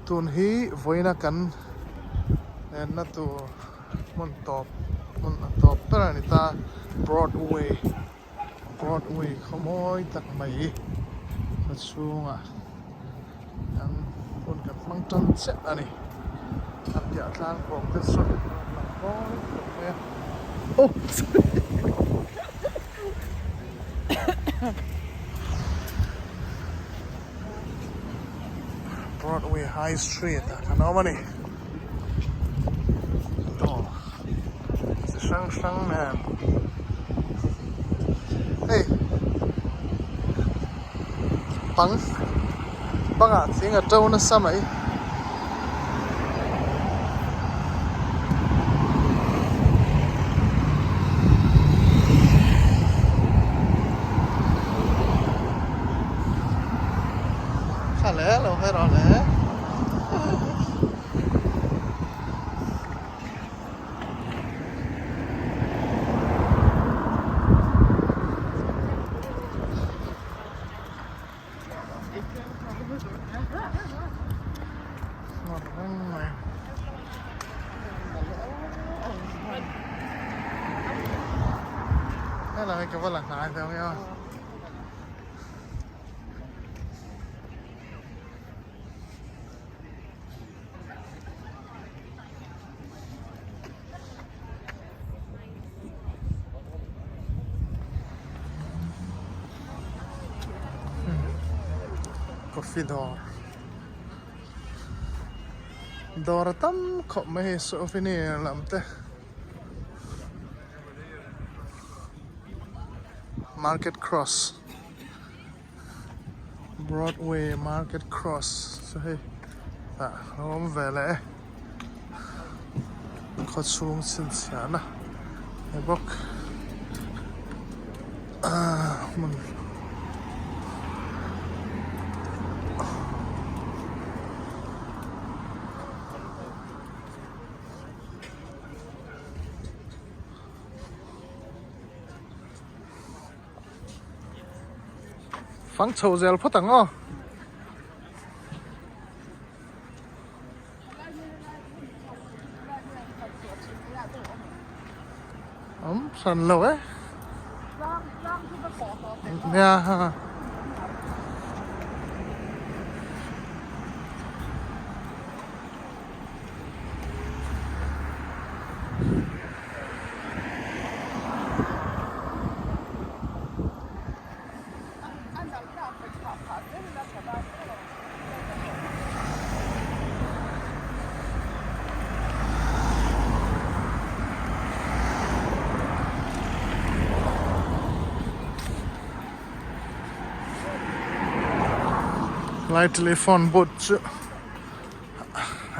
Tun hi vawiina kan lenna tur hmun tawp hmun a tawp ber a ni ta Broadway Broadway khaw mawi tak mai a chhungah kan hun kan hmang tan chiah a ni a piah tlang kawng te chu a rawn lang mawi khawp mai a aw Broadway High Street ah kan awm a ni dawr chi hrang hrang nen hei bang bangah thing a to nasa mai. Kha le lo hawi rawh le. Helai hi ka va la hnai deuh nia. Coffee dawr dawr a tam khawp mai hei souvenir lam te market cross Broadway market cross chu hei ah a awm ve leh e khawchhung chhinchhiahna ni bawk ah hmun Fang chho zel phawt ang aw. Awm hran lo e. Nia ha. Lai telephone board chu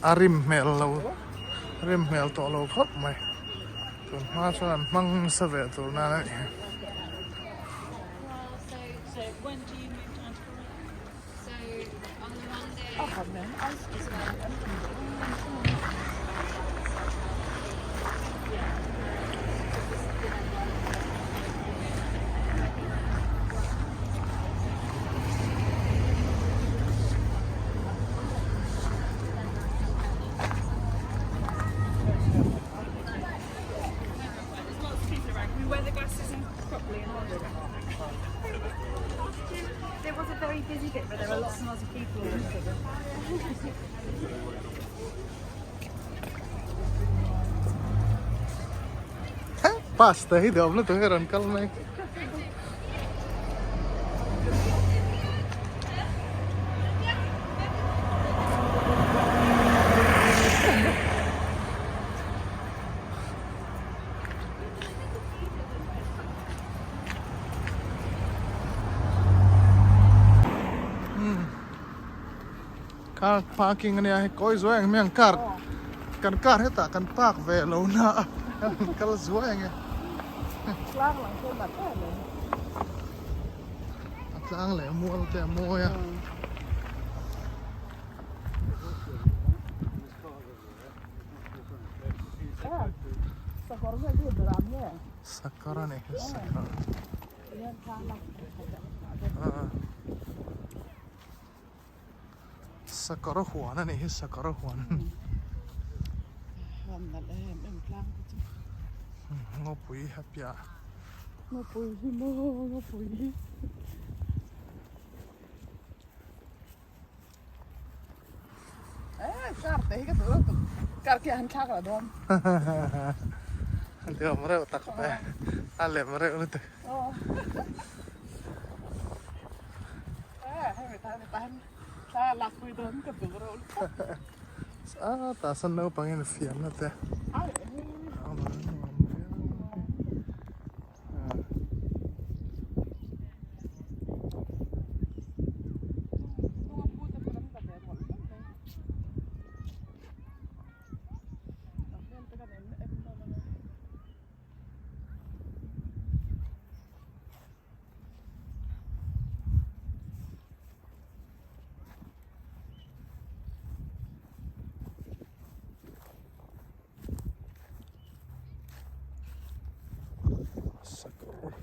a rim hmel lo rim hmel tawh lo khawp mai tun hma chuan an hmang nasa ve tur nan a ni. Bus te hi duhawm lutuk hi rawn kal mai. Car parking ania hei kawi zuai ang hmiang car kan car hetah kan park ve lo na a kan kal zuai ang e a tlang leh mual te a mawi a. Sakawr a ni sakawr Sakawr huan a nih hi sakawr huan. Huan nalh em em tlang te chu. Ngawpui a piah. Ngawpui hi maw ngawpui hi. Eh car te hi ka duh lo tuk car khi an thlak la dawn. An ti awm reuh tak mai a lem reuh lutuk. Eh hemi tan tan thla lak pui dawn ka duh reuh lutuk. A tah sawn naupang in fiamna te. Sakawr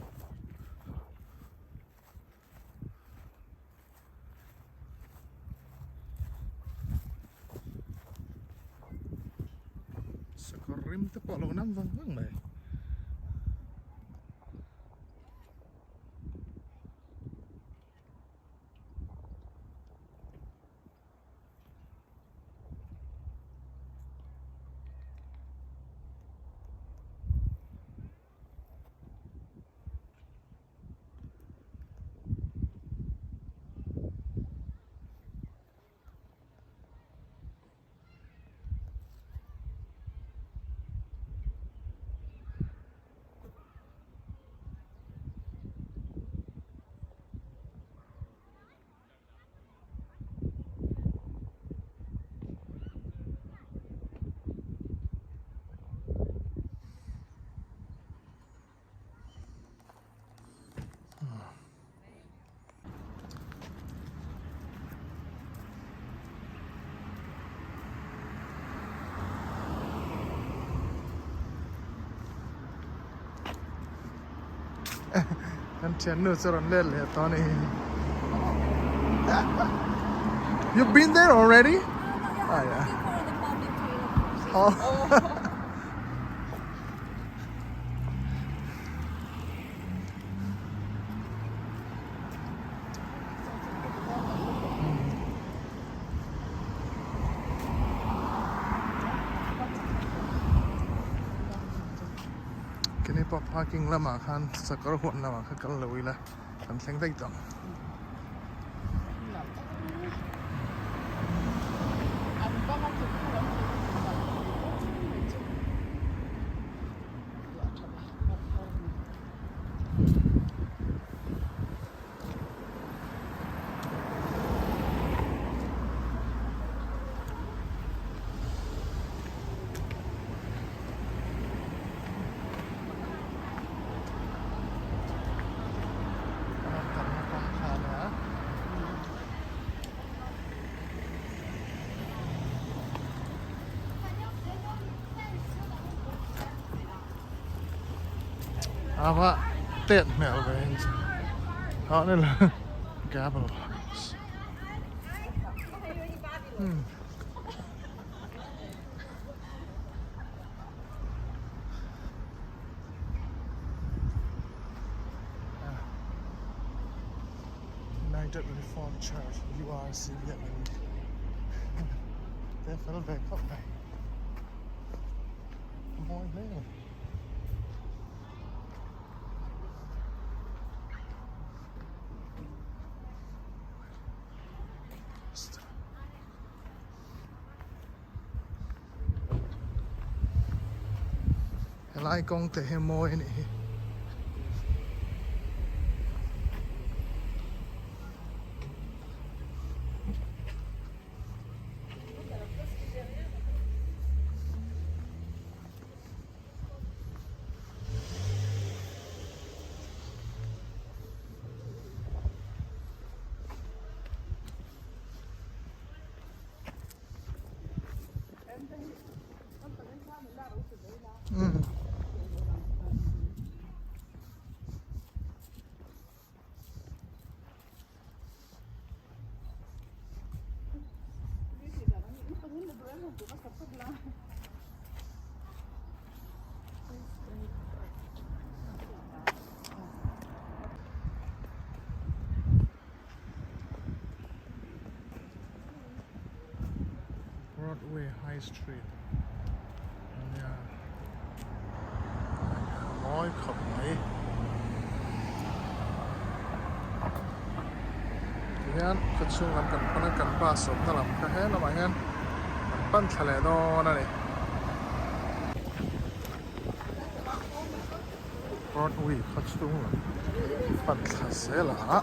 Sakawr rim te pawh a lo nam vang vang mai. Kan thiannu chu rawn let leh tawh a ni. You've been there already? No, no, yeah. I'm looking for the public toilet. Oh. Kini pawh parking lamah khan sakawr huan lamah kha kal lo ila kan thleng daih tawh ang. Ava tet hmel ve in chu ah ni lo gavel house hmm. United Reformed Church URC te fel ve khawp mai a mawi hle a ni. Helai kawng te hi mawi a nih hi. Broadway High Street ania a mawi khawp mai tihian khaw chhung lam kan pan a kan bus awmna lam kha he lamah hian kan pan thla leh dawn a ni. Broadway khaw chhung lam pan thla zel a.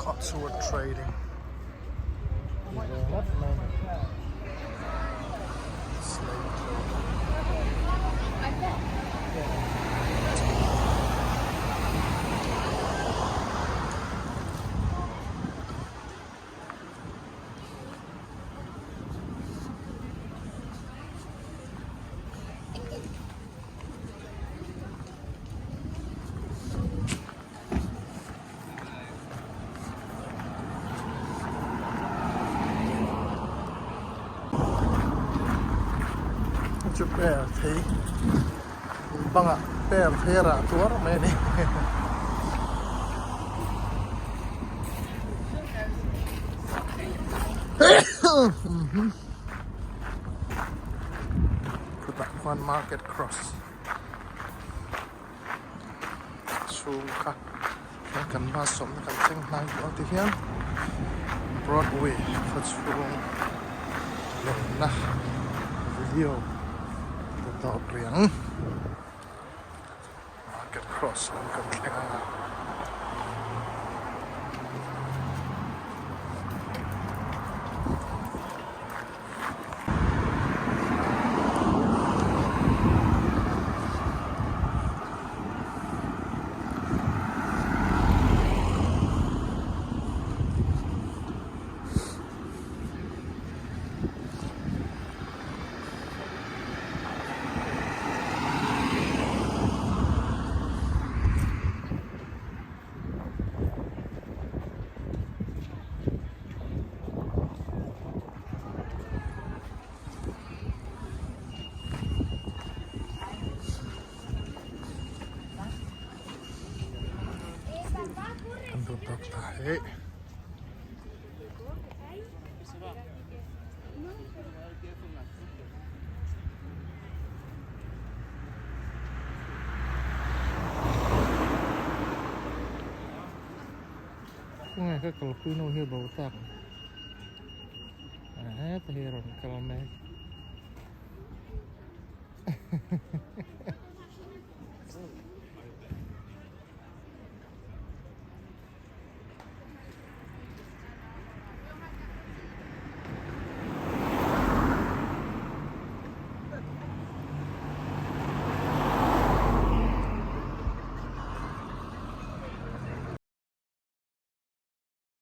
Cotswold Trading tih ve ngawt mai a ni. Slate Trading. Chu per thei bangah per thei a rah tuar mai a ni. Khutah khuan market cross. Chhung kha hian kan bus sawmna kan thleng hnai tawh a ti hian Broadway khaw chhung lenna video ta tawp rih ang market cross lam kan thleng ang a. Kan duh tawk ta hi. Khawnge ka kalpui nu hi bo tak a heta hi a rawn kal mek.